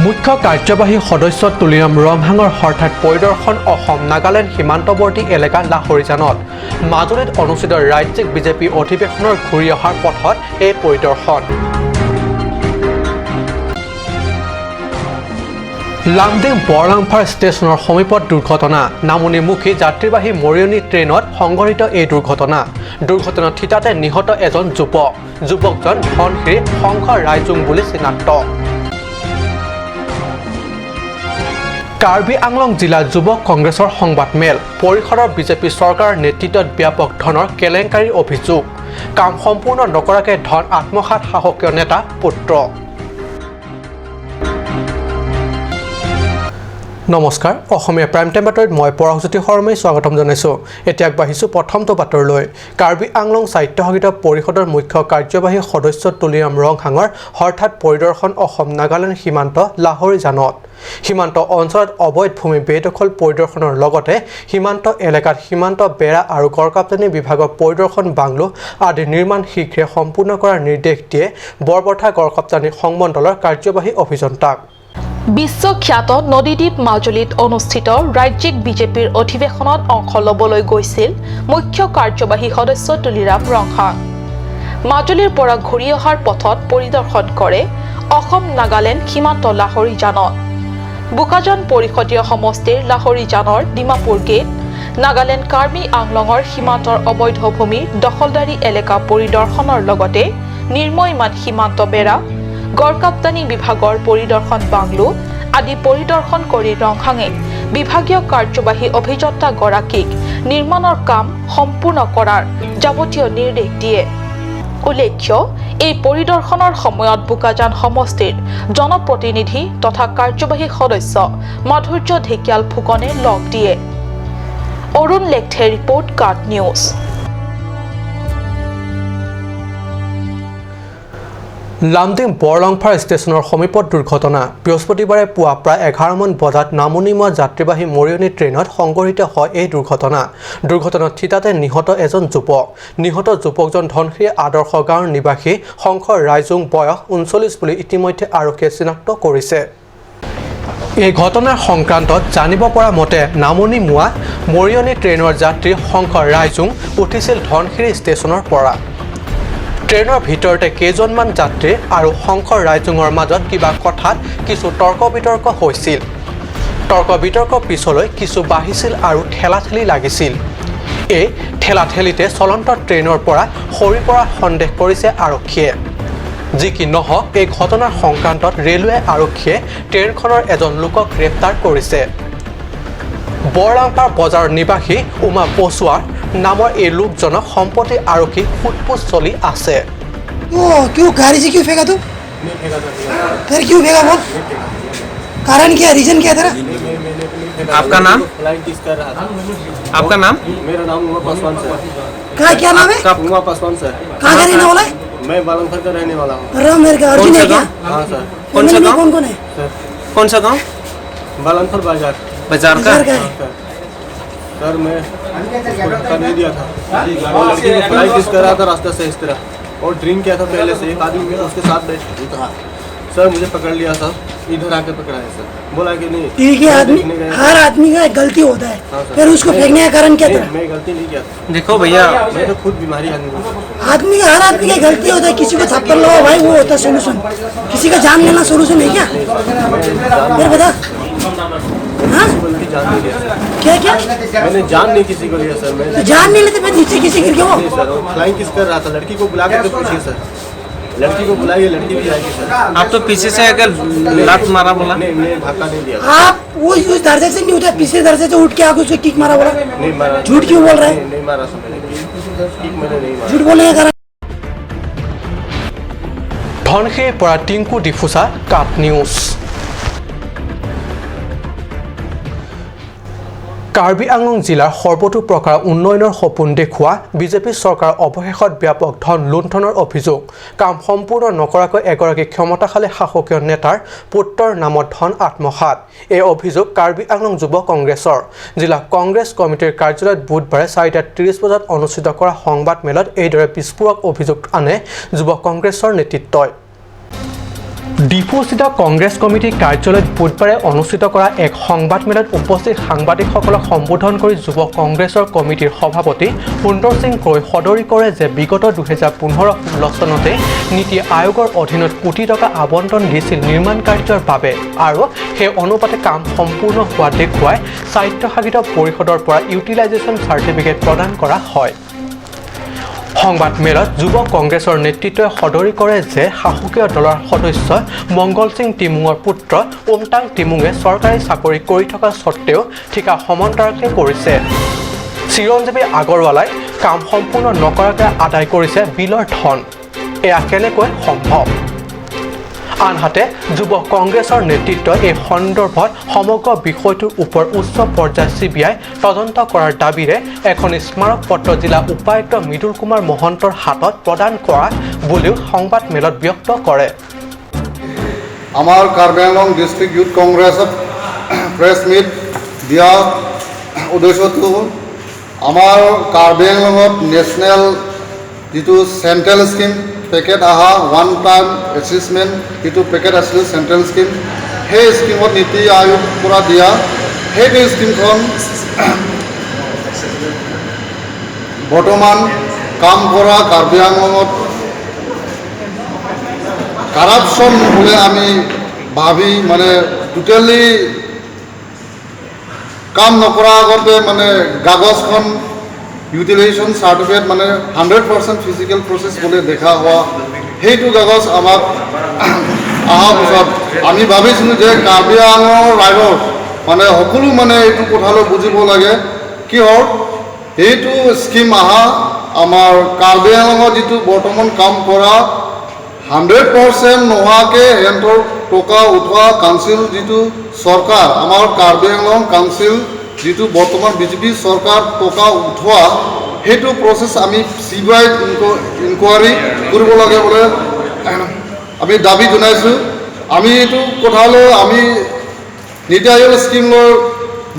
মুখ্য কাৰ্যবাহী সদস্য তুলিৰাম ৰংহাঙৰ হঠাৎ পৰিদৰ্শন অসম নাগালেণ্ড সীমান্তৱৰ্তী এলেকা লাহৰিজানত। মাজুলীত অনুষ্ঠিত ৰাজ্যিক বিজেপি অধিৱেশনৰ ঘূৰি অহাৰ পথত এই পৰিদৰ্শন। লামডিং বৰলাংফাৰ ষ্টেচনৰ সমীপত দুৰ্ঘটনা। নামনিমুখী যাত্ৰীবাহী মৰিয়নি ট্ৰেইনত সংঘটিত এই দুৰ্ঘটনা। দুৰ্ঘটনাত থিতাতে নিহত এজন যুৱক। যুৱকজন ধনশিৰি শংখ ৰাইজুং বুলি চিনাক্ত। কাৰ্বি আংলং জিলা যুৱ কংগ্ৰেছৰ সংবাদমেল। পৰিষদৰ বিজেপি চৰকাৰৰ নেতৃত্বত ব্যাপক ধনৰ কেলেংকাৰীৰ অভিযোগ। কাম সম্পূৰ্ণ নকৰাকৈ ধন আত্মসাৎ শাসকীয় নেতা পুত্ৰ। নমস্কাৰ, অসমীয়া প্ৰাইম টাইম বাতৰিত মই পৰশজ্যোতি শৰ্মাই স্বাগতম জনাইছোঁ। এতিয়া আগবাঢ়িছোঁ প্ৰথমটো বাতৰিলৈ। কাৰ্বি আংলং স্বায়ত্তশাসিত পৰিষদৰ মুখ্য কাৰ্যবাহী সদস্য তুলিৰাম ৰংহাঙৰ হঠাৎ পৰিদৰ্শন অসম নাগালেণ্ড সীমান্ত লাহৰিজানত। সীমান্ত অঞ্চলত অবৈধ ভূমি বেদখল পৰিদৰ্শনৰ লগতে সীমান্ত এলেকাত সীমান্ত বেৰা আৰু গড়কাপ্তানি বিভাগৰ পৰিদৰ্শন বাংলো আদি নিৰ্মাণ শীঘ্ৰে সম্পূৰ্ণ কৰাৰ নিৰ্দেশ দিয়ে বৰপথাৰ গড়কাপ্তানি সংমণ্ডলৰ কাৰ্যবাহী অভিযন্তাক। বিশ্বখ্যাত নদীদ্বীপ মাজুলীত অনুষ্ঠিত ৰাজ্যিক বিজেপিৰ অধিৱেশনত অংশ ল'বলৈ গৈছিল মুখ্য কাৰ্যবাহী সদস্য তুলিৰাম ৰংহাং। মাজুলীৰ পৰা ঘূৰি অহাৰ পথত পৰিদৰ্শন কৰে অসম নাগালেণ্ড সীমান্ত লাহৰিজানত। বোকাজান পৰিষদীয় সমষ্টিৰ লাহৰিজানৰ ডিমাপুৰ গেট, নাগালেণ্ড কাৰ্বি আংলঙৰ সীমান্তৰ অবৈধ ভূমি দখলদাৰী এলেকা পৰিদৰ্শনৰ লগতে নিৰ্ময়মান সীমান্ত বেৰা, গড়কাপ্তানি বিভাগৰ পৰিদৰ্শন বাংলো আদি পৰিদৰ্শন কৰি ৰংহাঙে বিভাগীয় কাৰ্যবাহী অভিযন্তাগৰাকীক নিৰ্মাণৰ কাম সম্পূৰ্ণ কৰাৰ যাৱতীয় নিৰ্দেশ দিয়ে। উল্লেখ্য, এই পৰিদৰ্শনৰ সময়ত বোকাজান সমষ্টিৰ জনপ্ৰতিনিধি তথা কাৰ্যবাহী সদস্য মাধুৰ্য ঢেকিয়াল ফুকনে লগ দিয়ে। অৰুণ লেখথে ৰিপৰ্ট, কাট নিউজ। লামডিং বৰলংফাৰ ষ্টেচনৰ সমীপত দুৰ্ঘটনা। বৃহস্পতিবাৰে পুৱা প্ৰায় 11মান বজাত নামনিমুৱা যাত্ৰীবাহী মৰিয়নি ট্ৰেইনত সংঘটিত হয় এই দুৰ্ঘটনা। দুৰ্ঘটনাত থিতাতে নিহত এজন যুৱক। নিহত যুৱকজন ধনশিৰি আদৰ্শ গাঁৱৰ নিবাসী শংকৰ ৰাইজুং, বয়স 39 বুলি ইতিমধ্যে আৰক্ষীয়ে চিনাক্ত কৰিছে। এই ঘটনাৰ সংক্ৰান্তত জানিব পৰা মতে নামনিমুৱা মৰিয়নি ট্ৰেইনৰ যাত্ৰী শংকৰ ৰাইজুং উঠিছিল ধনশিৰি ষ্টেচনৰ পৰা। ট্ৰেইনৰ ভিতৰতে কেইজনমান যাত্ৰী আৰু শংকৰ ৰাইজুঙৰ মাজত কিবা কথাত কিছু তৰ্ক বিতৰ্ক হৈছিল। তৰ্ক বিতৰ্ক পিছলৈ কিছু বাঢ়িছিল আৰু ঠেলাঠেলি লাগিছিল। এই ঠেলাঠেলিতে চলন্ত ট্ৰেইনৰ পৰা সৰি পৰাৰ সন্দেহ কৰিছে আৰক্ষীয়ে। যি কি নহওক, এই ঘটনাৰ সংক্ৰান্তত ৰেলৱে আৰক্ষীয়ে ট্ৰেইনখনৰ এজন লোকক গ্ৰেপ্তাৰ কৰিছে। বৰলাংপাৰ বজাৰৰ নিবাসী উমা পচুৱাৰ নামৰ এই লোকজনক সম্প্ৰতি আৰক্ষী সোধপোছ চলি আছে। क्यों गाड़ी से क्यों फेंका तू? फिर क्यों फेंका बोल? कारण क्या, रीजन क्या तेरा? आपका नाम? आपका नाम? मेरा नाम उमा पासवान सर। कहाँ, क्या नाम है? उमा पासवान सर। कहाँ का रहने वाला है? मैं बालंगफर का रहने वाला हूँ। राम मेरे का अर्जुन है क्या? हाँ सर। कौन सा गाँव? कौन कौन है सर? कौन सा गाँव? बालंगफर बाजार। बाजार का? है सर। मैं उसको धक्का नहीं दिया था। वो लड़की को फ्लाई किस कर रहा था रास्ते से इस तरह, और ड्रिंक किया था पहले से। एक आदमी उसके साथ बैठ सर, मुझे पकड़ लिया सर, इधर आके पकड़ा है सर। बोला कि नहीं ठीक है, आदमी हर आदमी का गलती होता है, फिर उसको फेंकने का कारण क्या था? मैं गलती नहीं किया। देखो भैया, मैं तो खुद बीमारी आदमी हूँ। आदमी का, हर आदमी का गलती होता है। किसी को थप्पड़ लगाओ भाई, वो होता है सोल्यूशन। किसी का जान लेना सोल्यूशन है क्या? फिर बता। हाँ? जान नहीं लिया सर। क्या क्या? मैंने जान नहीं किसी को लिया सर। मैं तो जान नहीं लेते, फिर नीचे किसी गिर के वो नहीं सर, वो फ्लाइंग किस कर रहा था। लड़की को बुला करके पूछिए सर, लड़की को बुलाइए, लड़की भी आएगी सर। आप तो पीछे से आकर लात मारा बोला। नहीं, मैं धक्का नहीं दिया। आप वो उस दर्जे से नहीं उठे, पिछले दर्जे से उठ के आके उसको किक मारा बोला। नहीं मारा। झूठ क्यों बोल रहा है? नहीं मारा सर, मैंने किक मैंने नहीं मारा। झूठ बोलने का कारण। ধনশিৰিৰ পৰা টিংকু ডিফুচা, কাট নিউজ। কাৰ্বি আংলং জিলাৰ সৰ্বতোপ্ৰকাৰ উন্নয়নৰ সপোন দেখুওৱা বিজেপি চৰকাৰৰ অৱশেষত ব্যাপক ধন লুণ্ঠনৰ অভিযোগ। কাম সম্পূৰ্ণ নকৰাকৈ এগৰাকী ক্ষমতাশালী শাসকীয় নেতাৰ পুত্ৰৰ নামত ধন আত্মসাৎ। এই অভিযোগ কাৰ্বি আংলং যুৱ কংগ্ৰেছৰ। জিলা কংগ্ৰেছ কমিটিৰ কাৰ্যালয়ত বুধবাৰে 4:30 বজাত অনুষ্ঠিত কৰা সংবাদমেলত এইদৰে বিস্ফোৰক অভিযোগ আনে যুৱ কংগ্ৰেছৰ নেতৃত্বই। ডিফুস্থিত কংগ্ৰেছ কমিটিৰ কাৰ্যালয়ত বুধবাৰে অনুষ্ঠিত কৰা এক সংবাদমেলত উপস্থিত সাংবাদিকসকলক সম্বোধন কৰি যুৱ কংগ্ৰেছৰ কমিটিৰ সভাপতি সুন্দৰ সিং ক্ৰয় সদৰি কৰে যে বিগত 2015-16 চনতে নীতি আয়োগৰ অধীনত কোটি টকা আবণ্টন দিছিল নিৰ্মাণ কাৰ্যৰ বাবে আৰু সেই অনুপাতে কাম সম্পূৰ্ণ হোৱা দেখুৱাই স্বায়ত্তশাসিত পৰিষদৰ পৰা ইউটিলাইজেশ্যন চাৰ্টিফিকেট প্ৰদান কৰা হয়। সংবাদমেলত যুৱ কংগ্ৰেছৰ নেতৃত্বই সদৰি কৰে যে শাসকীয় দলৰ সদস্য মংগল সিং টিমুঙৰ পুত্ৰ ওমটাং টিমুঙে চৰকাৰী চাকৰি কৰি থকা স্বত্তেও ঠিকা সমান্তৰালকৈ কৰিছে। চিৰঞ্জীৱী আগৰৱালাই কাম সম্পূৰ্ণ নকৰাকৈ আদায় কৰিছে বিলৰ ধন। এয়া কেনেকৈ সম্ভৱ? আনহাতে যুৱ কংগ্ৰেছৰ নেতৃত্বই এই সন্দৰ্ভত সমগ্ৰ বিষয়টোৰ ওপৰত উচ্চ পৰ্যায়ৰ CBI তদন্ত কৰাৰ দাবীৰে এখন স্মাৰক পত্ৰ জিলা উপায়ুক্ত মৃদুল কুমাৰ মহন্তৰ হাতত প্ৰদান কৰা বুলিও সংবাদমেলত ব্যক্ত কৰে। আমাৰ কাৰ্বি আংলং ডিষ্ট্ৰিক্ট ইউথ কংগ্ৰেছত প্ৰেছ মিট দিয়া উদ্দেশ্যটো আমাৰ কাৰ্বি আংলঙত নেশ্যনেল যিটো চেণ্ট্ৰেল স্কীম পেকেট অহা ওৱান টাইম এছিছমেণ্ট যিটো পেকেট আছিল চেণ্ট্ৰেল স্কীম, সেই স্কীমত নীতি আয়োগ পৰা দিয়া সেইটো স্কীমখন বৰ্তমান কাম কৰা কাৰ্বি আংলঙত কাৰাপশ্যন বোলে আমি ভাবি মানে টোটেলি কাম নকৰাৰ আগতে মানে কাগজখন ইউটিলাইজেশ্যন চাৰ্টিফিকেট মানে 100% ফিজিকেল প্ৰচেছ বুলি দেখা হোৱা সেইটো কাগজ আমাক অহাৰ পিছত আমি ভাবিছিলোঁ যে কাৰ্বি আংলঙৰ ৰাইজৰ মানে সকলো মানে এইটো কথালৈ বুজিব লাগে কিহৰ এইটো স্কীম অহা আমাৰ কাৰ্বি আংলঙত যিটো বৰ্তমান কাম কৰা 100% নোহোৱাকৈ সিহঁতৰ টকা উঠোৱা কাউন্সিল যিটো চৰকাৰ আমাৰ কাৰ্বি আংলং কাউন্সিল যিটো বৰ্তমান বিজেপি চৰকাৰ টকা উঠোৱা সেইটো প্ৰচেছ আমি CBI enquiry কৰিব লাগে বোলে আমি দাবী জনাইছোঁ। আমি এইটো কথালৈ আমি নীতি আয়োগ স্কীম লৈ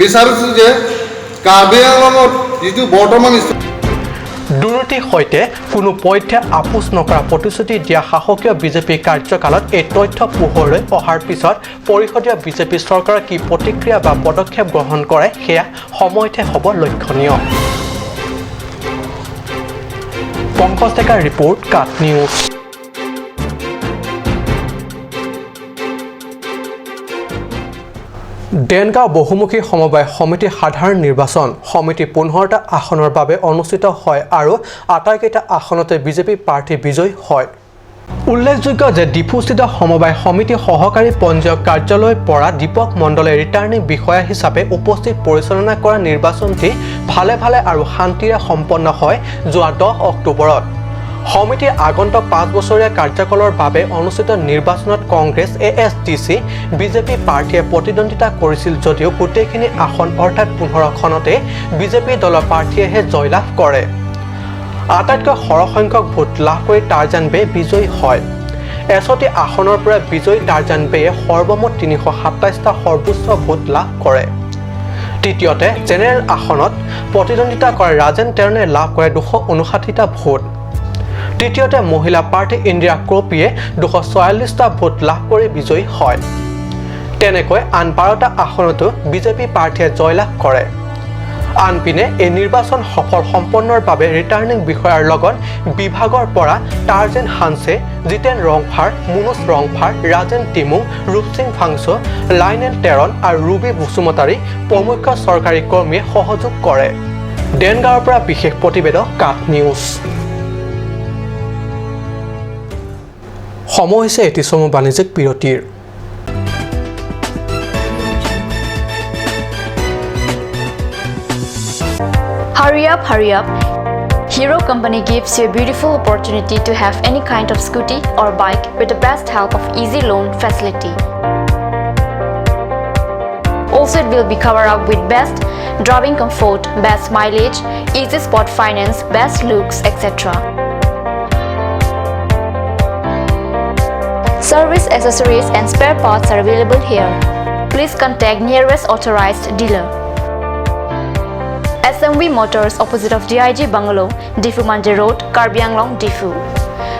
বিচাৰিছোঁ যে কাৰ্বি আংলঙত যিটো বৰ্তমান দুৰ্নীতিৰ সৈতে কোনো পধ্যে আপোচ নকৰা প্ৰতিশ্ৰুতি দিয়া শাসকীয় বিজেপি কাৰ্যকালত এই তথ্য পোহৰলৈ অহাৰ পিছত পৰিষদীয় বিজেপি চৰকাৰে কি প্ৰতিক্ৰিয়া বা পদক্ষেপ গ্ৰহণ কৰে সেয়া সময়তহে হ'ব লক্ষণীয়। পংকজ ডেকাৰ ৰিপৰ্ট, কাট নিউজ। দেনগাঁও বহুমুখী সমবায় সমিতিৰ সাধাৰণ নিৰ্বাচন সমিতি 15টা আসনৰ বাবে অনুষ্ঠিত হয় আৰু আটাইকেইটা আসনতে বিজেপি প্ৰাৰ্থী বিজয়ী হয়। উল্লেখযোগ্য যে ডিফুস্থিত সমবায় সমিতি সহকাৰী পঞ্জীয়ক কাৰ্যালয়ৰ পৰা দীপক মণ্ডলে ৰিটাৰ্ণিং বিষয়া হিচাপে উপস্থিত পৰিচালনা কৰা নিৰ্বাচনটি ভালে ভালে আৰু শান্তিৰে সম্পন্ন হয় যোৱা 10 অক্টোবৰত। সমিতিৰ আগন্তুক 5 বছৰীয়া কাৰ্যকালৰ বাবে অনুষ্ঠিত নিৰ্বাচনত কংগ্ৰেছ, ASDC, BJP প্ৰাৰ্থীয়ে প্ৰতিদ্বন্দ্বিতা কৰিছিল যদিও গোটেইখিনি আসন অৰ্থাৎ 15খনতে বিজেপি দলৰ প্ৰাৰ্থীয়েহে জয়লাভ কৰে। আটাইতকৈ সৰহসংখ্যক ভোট লাভ কৰি টাৰ্জান বে বিজয়ী হয়। 100টি আসনৰ পৰা বিজয়ী টাৰ্জান বেয়ে সৰ্বমুঠ 327টা সৰ্বোচ্চ ভোট লাভ কৰে। তৃতীয়তে জেনেৰেল আসনত প্ৰতিদ্বন্দ্বিতা কৰা ৰাজেন টেৰণে লাভ কৰে 259টা ভোট। তৃতীয়তে মহিলা প্ৰাৰ্থী ইন্দিৰা ক্ৰপিয়ে 246টা ভোট লাভ কৰি বিজয়ী হয়। তেনেকৈ আন 12টা আসনতো বিজেপি প্ৰাৰ্থীয়ে জয়লাভ কৰে। আনপিনে এই নিৰ্বাচন সফল সম্পন্নৰ বাবে ৰিটাৰ্ণিং বিষয়াৰ লগত বিভাগৰ পৰা টাৰ্জেন হানছে, জিতেন ৰংফাৰ, মুনুজ ৰংফাৰ, ৰাজেন টিমুং, ৰূপসিং ফাংচো, লাইনেল টেৰন আৰু ৰুবি বসুমতাৰী প্ৰমুখ চৰকাৰী কৰ্মীয়ে সহযোগ কৰে। দেনগাঁৱৰ পৰা বিশেষ প্ৰতিবেদক, কাট নিউজ। সময় হৈছে এটি চমু বাণিজ্যিক বিৰতিৰ। Hurry up, hurry up. Hero Company gives you a beautiful opportunity to have any kind of scooty or bike with the best help of easy loan facility. Also, it will be covered up with best driving comfort, best mileage, easy spot finance, best looks, etc. Service accessories and spare parts are available here. Please contact nearest authorized dealer. SMV Motors, opposite of DIG Bungalow, Diphu Mandir Road, Karbi Anglong, Diphu.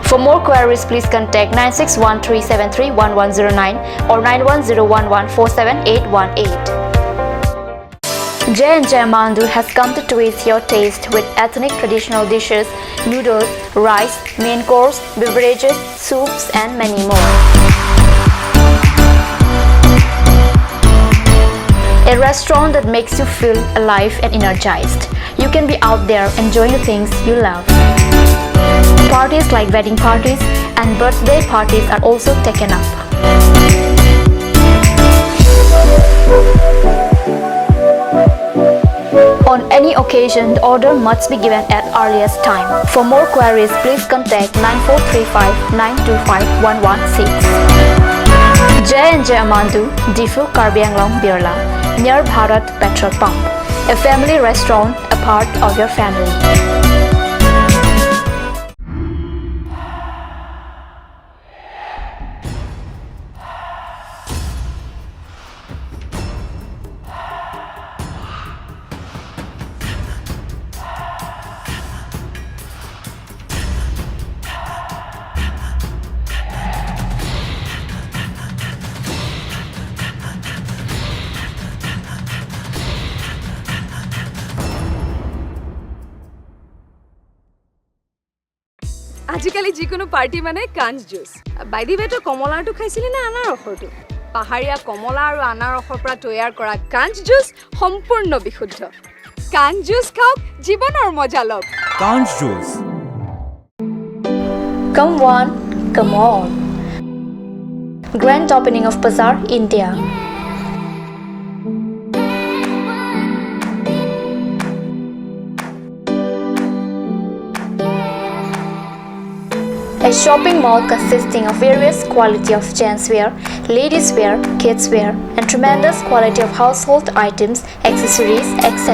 For more queries, please contact 9613731109 or 9101147818. J&J Amandu has come to twist your taste with ethnic traditional dishes, noodles, rice, main course, beverages, soups and many more. A restaurant that makes you feel alive and energized. You can be out there enjoying the things you love. Parties like wedding parties and birthday parties are also taken up. On any occasion, the order must be given at earliest time. For more queries, please contact 9435 925 116. J&J Amandu, Difu Karbi Anglong, Birla, near Bharat Petrol Pump. A family restaurant, a part of your family. আজিকালি যিকোনো party মানে কাঞ্চ juice. By the ৱে, তই কমলাৰটো খাইছিলি নে আনাৰসৰটো? পাহাৰীয়া কমলা আৰু আনাৰসৰ পৰা তৈয়াৰ কৰা কাঞ্চ জুচ সম্পূৰ্ণ বিশুদ্ধ। কাঞ্চ জুচ খাওক, জীৱনৰ মজা লওক। কাঞ্চ juice. Come one, come all. Grand opening of Bazaar India. A shopping mall consisting of various quality of gents wear, ladies wear, kids wear, and tremendous quality of household items, accessories, etc.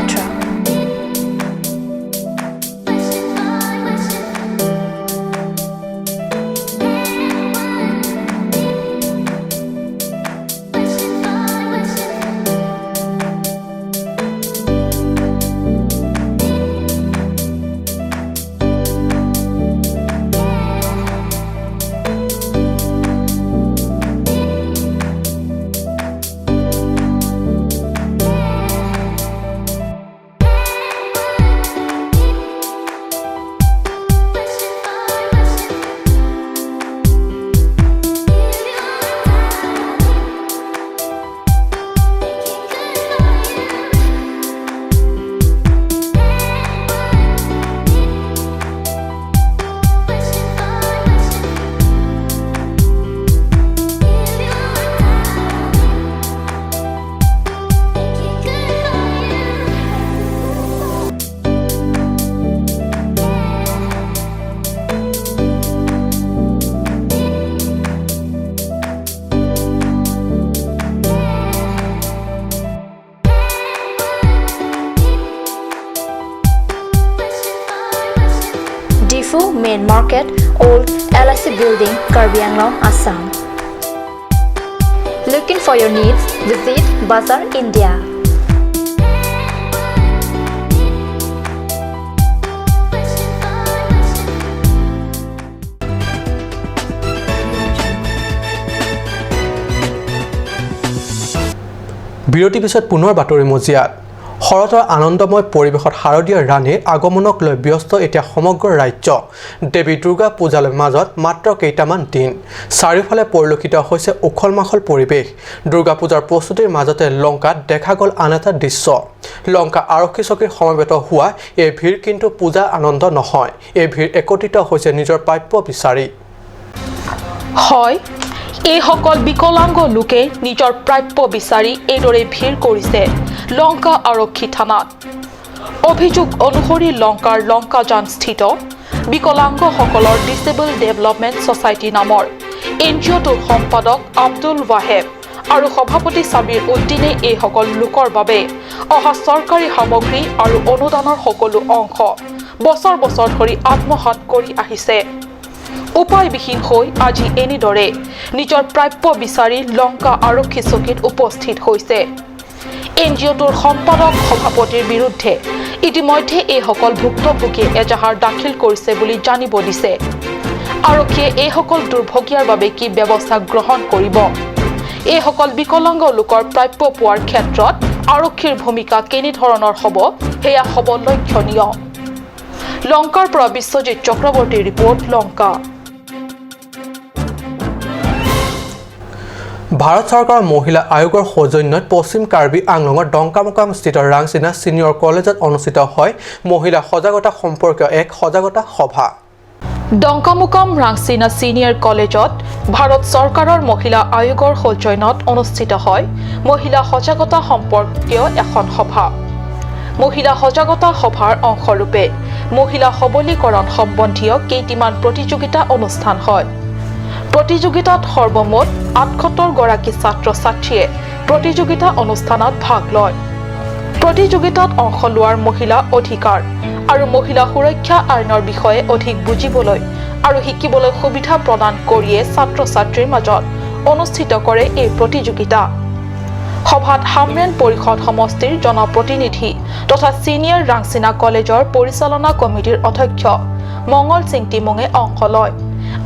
Diphu Main Market, Old LIC Building, Karbi Anglong, Assam. Looking for your needs? Visit Bazaar India. বিৰতিৰ পিছত পুনৰ বাতৰি মজিয়াত। শৰতৰ আনন্দময় পৰিৱেশত শাৰদীয় ৰাণীৰ আগমনক লৈ ব্যস্ত এতিয়া সমগ্ৰ ৰাজ্য। দেৱী দুৰ্গা পূজালৈ মাজত মাত্ৰ কেইটামান দিন। চাৰিওফালে পৰিলক্ষিত হৈছে উখল মাখল পৰিৱেশ। দুৰ্গা পূজাৰ প্ৰস্তুতিৰ মাজতে লংকাত দেখা গ'ল আন এটা দৃশ্য। লংকা আৰক্ষী চকীৰ সমবেত হোৱা এই ভিৰ কিন্তু পূজা আনন্দ নহয়, এই ভিৰ একত্ৰিত হৈছে নিজৰ প্ৰাপ্য বিচাৰি। হয়, এইসকল বিকলাংগ লোকে নিজৰ প্ৰাপ্য বিচাৰি এইদৰে ভিৰ কৰিছে লংকা আৰক্ষী থানাত। অভিযোগ অনুসৰি লংকাৰ লংকাজানস্থিত বিকলাংগসকলৰ ডিচেবল ডেভেলপমেণ্ট ছ'চাইটি নামৰ এন জি অ'টোৰ সম্পাদক আব্দুল ৱাহেব আৰু সভাপতি ছাবিৰ উদ্দিনে এইসকল লোকৰ বাবে অহা চৰকাৰী সামগ্ৰী আৰু অনুদানৰ সকলো অংশ বছৰ বছৰ ধৰি আত্মসাত কৰি আহিছে। উপায়বিহীন হৈ আজি এনেদৰে নিজৰ প্ৰাপ্য বিচাৰি লংকা আৰক্ষী চকীত উপস্থিত হৈছে। এন জি অ'টোৰ সম্পাদক সভাপতিৰ বিৰুদ্ধে ইতিমধ্যে এইসকল ভুক্তভোগীয়ে এজাহাৰ দাখিল কৰিছে বুলি জানিব দিছে। আৰক্ষীয়ে এইসকল দুৰ্ভগীয়াৰ বাবে কি ব্যৱস্থা গ্ৰহণ কৰিব? এইসকল বিকলাংগ লোকৰ প্ৰাপ্য পোৱাৰ ক্ষেত্ৰত আৰক্ষীৰ ভূমিকা কেনেধৰণৰ হ'ব সেয়া হ'ব লক্ষণীয়। লংকাৰ পৰা বিশ্বজিৎ চক্ৰৱৰ্তীৰ ৰিপৰ্ট, লংকা। ভাৰত চৰকাৰৰ মহিলা আয়োগৰ সৌজন্যত পশ্চিম কাৰ্বি আংলঙৰ ডংকামোকামস্থিত ৰাংচিনা ছিনিয়ৰ কলেজত অনুষ্ঠিত হয় মহিলা সজাগতা সম্পৰ্কীয় এক সজাগতা সভা। ডংকামোকাম ৰাংচিনা ছিনিয়ৰ কলেজত ভাৰত চৰকাৰৰ মহিলা আয়োগৰ সৌজন্যত অনুষ্ঠিত হয় মহিলা সজাগতা সম্পৰ্কীয় এখন সভা। মহিলা সজাগতা সভাৰ অংশৰূপে মহিলা সবলীকৰণ সম্বন্ধীয় কেইটিমান প্ৰতিযোগিতা অনুষ্ঠান হয়। প্ৰতিযোগিতাত সৰ্বমুঠ ৭৮ গৰাকী ছাত্ৰ ছাত্ৰীয়ে প্ৰতিযোগিতা অনুষ্ঠানত ভাগ লয়। প্ৰতিযোগিতাত অংশ লোৱাৰ মহিলা অধিকাৰ আৰু মহিলা সুৰক্ষা আইনৰ বিষয়ে অধিক বুজিবলৈ আৰু শিকিবলৈ সুবিধা প্ৰদান কৰিয়ে ছাত্ৰ ছাত্ৰীৰ মাজত অনুষ্ঠিত কৰে এই প্ৰতিযোগিতা। সভাত হামৰেন পৰিষদ সমষ্টিৰ জনপ্ৰতিনিধি তথা ছিনিয়ৰ ৰাংচিনা কলেজৰ পৰিচালনা কমিটিৰ অধ্যক্ষ মংগল সিং তিমুঙে অংশ লয়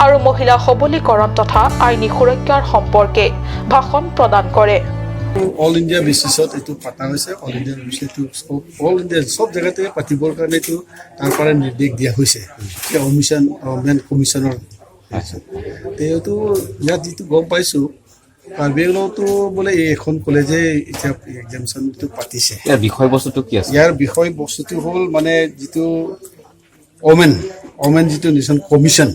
আৰু মহিলা সবলীকৰণ তথা আইনী সুৰক্ষাৰ সম্পৰ্কে ভাষণ প্ৰদান কৰে। অল ইণ্ডিয়া বেচিছত এইটো পতা হৈছে। অল ইণ্ডিয়া বেচিছটো অল ইণ্ডিয়া চব জেগাতে পাতিবৰ কাৰণে এইটো তাৰ পৰা নিৰ্দেশ দিয়া হৈছে কমিশ্যন মেন কমিশ্যনৰ। এইটো ইয়াত যিটো গম পাইছোঁ, কাৰ্বি আংলঙতো বোলে এই এখন কলেজে এতিয়া এক্সামশ্যনটো পাতিছে। ইয়াৰ বিষয়বস্তুটো কি আছে? ইয়াৰ বিষয়বস্তুটো হ'ল মানে যিটো ওমেন যিটো নেশ্যন কমিশ্যন,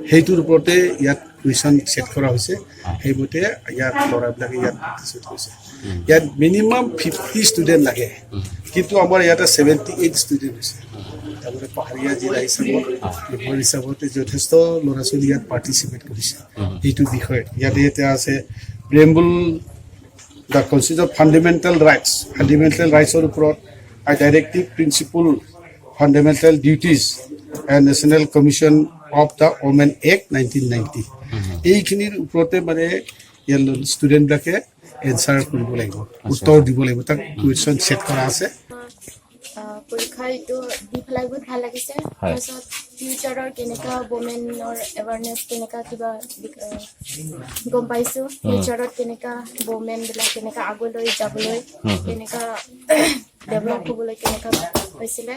সেইটোৰ ওপৰতে ইয়াত কুৱেশ্যন ছেট কৰা হৈছে। সেইমতে ইয়াত ল'ৰাবিলাকে ইয়াত পাৰ্টিচিপেট কৰিছে। ইয়াত মিনিমাম 50 ষ্টুডেণ্ট লাগে, কিন্তু আমাৰ ইয়াতে 78 ষ্টুডেণ্ট হৈছে। তাৰমানে পাহাৰীয়া জিলা হিচাপত বিভাগ হিচাপতে যথেষ্ট ল'ৰা ছোৱালী ইয়াত পাৰ্টিচিপেট কৰিছে এইটো বিষয়ত। ইয়াতে এতিয়া আছে preamble the concept of fundamental rights, fundamental ৰাইটছৰ ওপৰত directive principle, fundamental duties and national commission of the women act 1990, এইখিনিৰ ওপৰতে মানে ইয়াৰ ষ্টুডেণ্টবিলাকে এনচাৰ কৰিব লাগিব, উত্তৰ দিব লাগিব। তাক কুৱেশ্যন ছেট কৰা আছে। পৰীক্ষা এইটো দি পেলাই বহুত ভাল লাগিছে। তাৰপিছত ফিউচাৰৰ কেনেকুৱা ৱমেনৰ এৱাৰনেছ কেনেকুৱা কিবা গম পাইছোঁ, ফিউচাৰত কেনেকুৱা ৱমেনবিলাক কেনেকুৱা আগলৈ যাবলৈ কেনেকুৱা ডেভেলপ হ'বলৈ কেনেকুৱা হৈছিলে,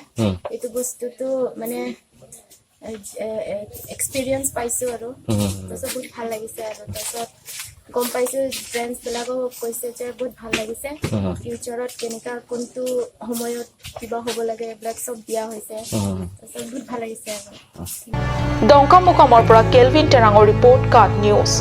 এইটো বস্তুটো মানে এক্সপিৰিয়েঞ্চ পাইছোঁ আৰু তাৰপিছত বহুত ভাল লাগিছে। আৰু তাৰপিছত গম পাইছোঁ, ফ্ৰেণ্ডছবিলাকো কৈছে যে বহুত ভাল লাগিছে, ফিউচাৰত কেনেকুৱা কোনটো সময়ত কিবা হ'ব লাগে এইবিলাক চব দিয়া হৈছে। তাৰপিছত বহুত ভাল লাগিছে। আৰু ডংকামোকামৰ পৰা কেলভিন টেৰাঙৰ ৰিপৰ্ট, কাট নিউজ।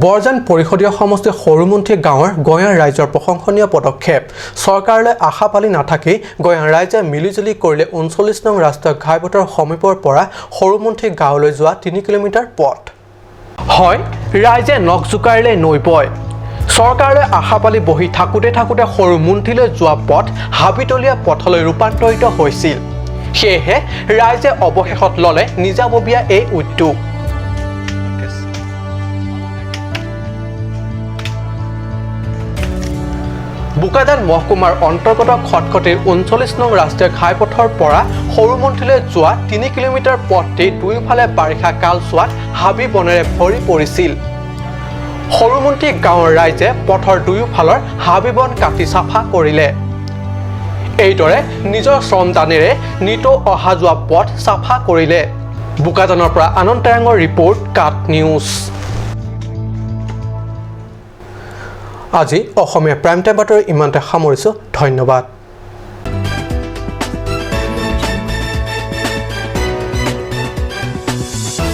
বৰজান পৰিষদীয় সমষ্টিৰ সৰুমুন্থী গাঁৱৰ গঞা ৰাইজৰ প্ৰশংসনীয় পদক্ষেপ। চৰকাৰলৈ আশা পালি নাথাকি গঞা ৰাইজে মিলিজুলি কৰিলে ৩৯ নং ৰাষ্ট্ৰীয় ঘাইপথৰ সমীপৰ পৰা সৰুমুন্থী গাঁৱলৈ যোৱা ৩ কিলোমিটাৰ পথ। হয়, ৰাইজে নখ জোকাৰিলে নৈ বয়। চৰকাৰলৈ আশা পালি বহি থাকোঁতে থাকোঁতে সৰুমুন্থীলৈ যোৱা পথ হাবিতলীয়া পথলৈ ৰূপান্তৰিত হৈছিল। সেয়েহে ৰাইজে অৱশেষত ল'লে নিজাববীয়া এই উদ্যোগ। বোকাজান মহকুমাৰ অন্তৰ্গত খটখটিৰ ৩৯ নং ৰাষ্ট্ৰীয় ঘাইপথৰ পৰা সৰুমন্থীলৈ যোৱা ৩ কিলোমিটাৰ পথটি দুয়োফালে বাৰিষা কালচোৱাত হাবি বনেৰে ভৰি পৰিছিল। সৰুমন্থী গাঁৱৰ ৰাইজে পথৰ দুয়োফালৰ হাবি বন কাটি চাফা কৰিলে। এইদৰে নিজৰ শ্ৰমদানেৰে নিতৌ অহা যোৱা পথ চাফা কৰিলে। বোকাজানৰ পৰা আনন্দ টেৰাঙৰ ৰিপৰ্ট, কাট নিউজ। আজি অসমীয়া প্ৰাইম টাইম বাতৰি ইমানতে সামৰিছোঁ। ধন্যবাদ।